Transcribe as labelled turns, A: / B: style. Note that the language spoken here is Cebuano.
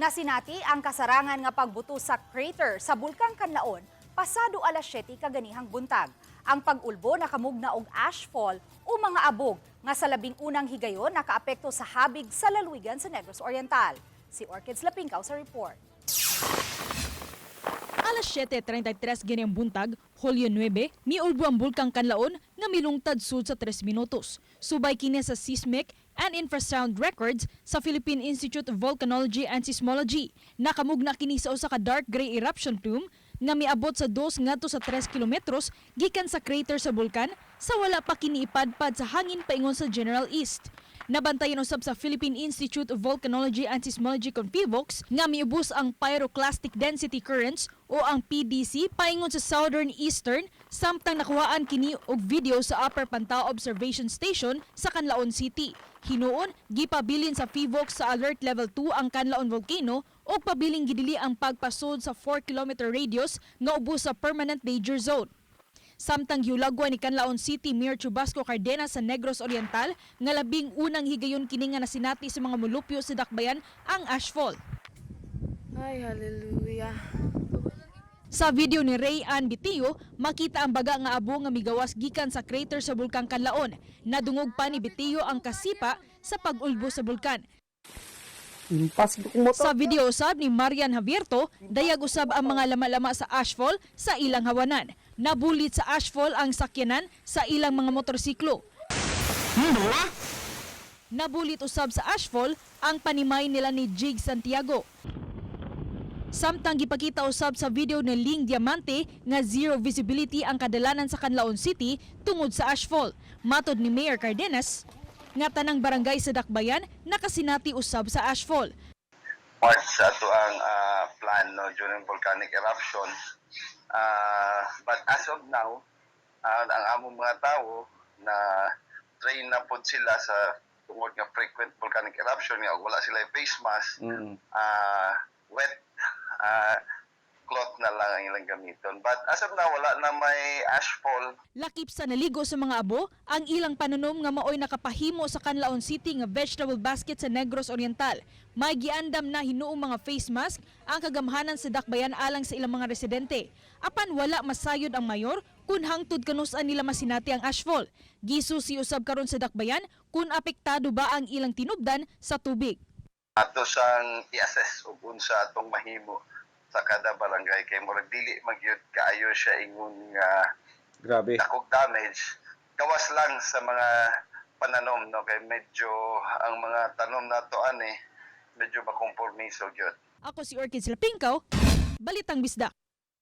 A: Nasinati ang kasarangan nga pagbuto sa crater sa Bulkang Kanlaon pasado alas 7 kaganihang buntag. Ang pag-ulbo nakamugna og ashfall o mga abog nga sa 11 higayon nakaapekto sa habig sa lalawigan sa Negros Oriental. Si Orchids Lapingkaw sa report.
B: Alas 7:33 ganihang buntag, Hulyo 9, miulbo ang Bulkang Kanlaon nga milungtad sud sa 3 minutos. Subay kini sa seismic and infrasound records sa Philippine Institute of Volcanology and Seismology. Nakamugna kini sa usa ka dark gray eruption plume nga miabot sa 2 ngadto sa 3 kilometros gikan sa crater sa bulkan sa wala pa kini ipadpad sa hangin paingon sa General East. Nabantayan usab sa Philippine Institute of Volcanology and Seismology kon PHIVOLCS nga miubos ang pyroclastic density currents o ang PDC paingon sa southern eastern samtang nakuhaan kini og video sa Upper Pantao Observation Station sa Canlaon City. Hinuon, gipabilin sa PHIVOLCS sa Alert Level 2 ang Canlaon Volcano ug pabiling gidili ang pagpasod sa 4-kilometer radius nga ubos sa permanent danger zone. Samtang gihulagwa ni Canlaon City Mayor Chubasco Cardenas sa Negros Oriental nga 11 higayon kini nga nasinati sa mga molupyo sa dakbayan ang ashfall.
C: Ay, hallelujah.
B: Sa video ni Ray Ann Bitio, makita ang baga nga abo nga migawas gikan sa crater sa Bulkang Kanlaon. Nadungog pa ni Bitio ang kasipa sa pag-ulbo sa bulkan.
D: Impossible kung motor.
B: Sa video usab ni Marian Javierto, dayag usab ang mga lama-lama sa ashfall sa ilang hawanan. Nabulit sa ashfall ang sakyanan sa ilang mga motorsiklo. Nabulit usab sa ashfall ang panimay nila ni Jig Santiago. Samtang gipakita usab sa video ni Ling Diamante nga zero visibility ang kadalanan sa Canlaon City tungod sa ashfall. Matod ni Mayor Cardenas, nga tanang barangay sa Dakbayan nakasinati usab sa ashfall.
E: Part sa atoang plan, no, during volcanic eruption. But as of now, ang among mga tao na train na pod sila sa tungod nga frequent volcanic eruption nga wala sila face mask, wet cloth na lang ang ilang gamiton. But as of now, wala na may ashfall.
B: Lakip sa naligo sa mga abo, ang ilang panunom nga maoy nakapahimo sa Canlaon City nga vegetable basket sa Negros Oriental. May giandam na hinuong mga face mask ang kagamhanan sa dakbayan alang sa ilang mga residente. Apan wala masayod ang mayor kung hangtod kanus-an nila masinati ang ashfall. Gisusi usab karon sa dakbayan kung apektado ba ang ilang tinubdan sa tubig.
E: Ato sang i-assess ug unsa atong mahimo sa kada barangay kay murag dili magyud kaayo siya ingon nga
D: Grabe.
E: Dakog damage gawas lang sa mga pananom, no, kay medyo ang mga tanom nato ani medyo makompormiso gyud.
B: Ako si Orchids Lapingkaw, Balitang Bisdak.